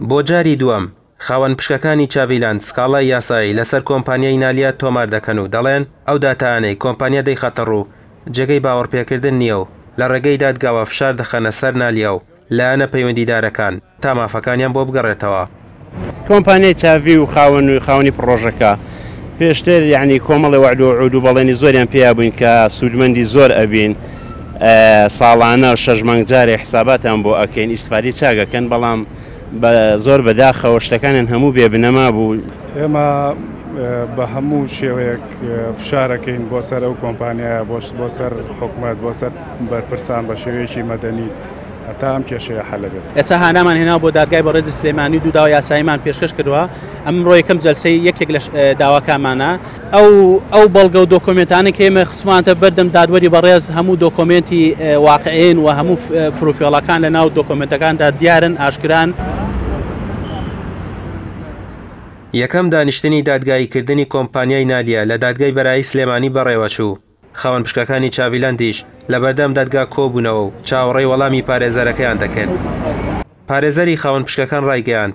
بۆ جاری دووەم خاوەن پشکەکانی چاڤیلاند سکاڵای یاسایی لەسەر کۆمپانیای نالیا تۆمار دەکەن و دەڵێن ئەو داتایانەی کۆمپانیا دەیخاتەڕوو جێگەی باوەڕپێکردن نییە و لە ڕێگەی دادگاوە فشار دەخەنە سەر نالیا و لایەنە پەیوەندیدارەکان تا مافەکانیان بۆ بگەڕێتەوە. کۆمپانیای چاڤی و خاوەن و خاوەنی پڕۆژەکە پێشتر یعنی کۆمەڵی وەعد و وعود و بەڵێنی زۆریان پێیا بووین کە سوودمەندی زۆر ئەبین، ساڵانە 6 مانگ جارێ حساباتیان بۆ ئەکەین، ئیسفادەی چاک ئەکەن، بەڵام بە زۆر بەداخەوە شتەکانیان هەموو بێ بنەما بوو. ئێمە بە هەموو شێوەیەک فشارەکەین بۆ سەر ئەو کۆمپانیایە، بۆ سەر حکومەت، بۆ سەر بەرپرسان بە شێوەیەکی مەدەنی هەتا ئەم کێشەیە حەلە بێت. ئێستا هانامان هێناوە بۆ دادگای بەڕێزی سلێمانی و دوو داوا یاساییمان پێشکەش کردووە. ئەمڕۆ یەکەم جەلسەی یەکێک لە داواکانمانە. ئەو بەڵگە و دۆکۆمێنتانەی کە ئێمە خستمانەتە بەردەم دادوەری بەڕێز هەموو دۆکۆمێنتی واقعین و هەموو فروفێڵەکان لە ناو دۆکۆمێنتەکاندا دیارن، ئاشکران. یەکەم دانیشتنی دادگاییکردنی کۆمپانیای نالیا لە دادگای بەرایی سلێمانی بەڕێوەچوو. خاوەن پشکەکانی چاڤیلاندیش لەبەردەم دادگا کۆبوونەوە و چاوەڕێی وەڵامی پارێزەرەکەیان دەکرد. پارێزەری خاوەن پشکەکان ڕایگەیاند،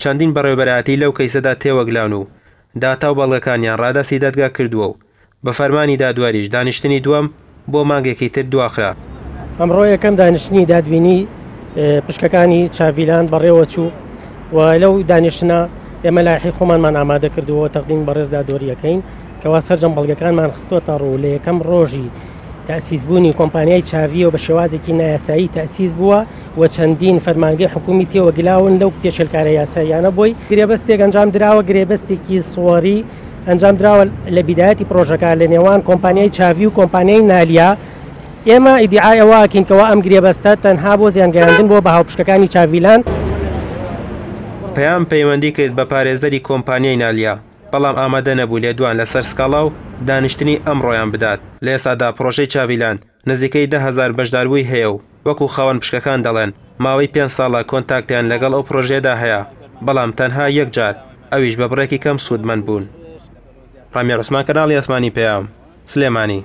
چەندین بەڕێوەبەرایەتی لەو کەیسەدا تێوەگلاون و داتا و بەڵگەکانیان ڕادەستی دادگا کردووە و بە فەرمانی دادوەریش دانیشتنی دووەم بۆ مانگێکی تر دواخرا. ئەمڕۆ یەکەم دانیشتنی دادبینی پشکەکانی چاڤیلاند بەڕێوەچوو و لەو دانیشتنە ئێمە لایحەی خۆمانمان ئامادە کردووە و تەقدیم بەڕێز دادوەری ئەکەین کەوا سەرجەم بەڵگەکانمان خستووەتە ڕوو. لە یەکەم ڕۆژی تەئسیسبوونی کۆمپانیای چاڤیەوە بە شێوازێکی نایاسایی تەئسیس بووە و چەندین فەرمانگەی حکوومی تێوەگلاون لەو پێشێلکارە یاساییانە بۆی گرێبەستێک ئەنجام دراوە، گرێبەستێکی سوەری ئەنجام دراوە لە بیدایەتی پرۆژەکە لە نێوان کۆمپانیای چاڤی و کۆمپانیای نالیا. ئێمە ئیدیعای ئەوە ئەکەین کەوا ئەم گرێبەستە تەنها بۆ زیانگەیاندن بووە بە هاوپشکەکانی چاڤیلاند. پەیام پەیوەندی کرد بە پارێزەری کۆمپانیای نالیا، بەڵام ئامادە نەبوو لێدوان لەسەر سکاڵا و دانیشتنی ئەمڕۆیان بدات. لە ئێستادا پڕۆژەی چاڤیلاند نزیکەی 10,000 بەشداربووی هەیە و وەکو خاوەن پشکەکان دەڵێن ماوەی 5 ساڵە کۆنتاکتیان لەگەڵ ئەو پڕۆژەیەدا هەیە، بەڵام تەنها یەک جار، ئەویش بە بڕێکی کەم سوودمەند بوون. ڕامیار عوسمان، کەناڵی ئاسمانی پەیام، سلێمانی.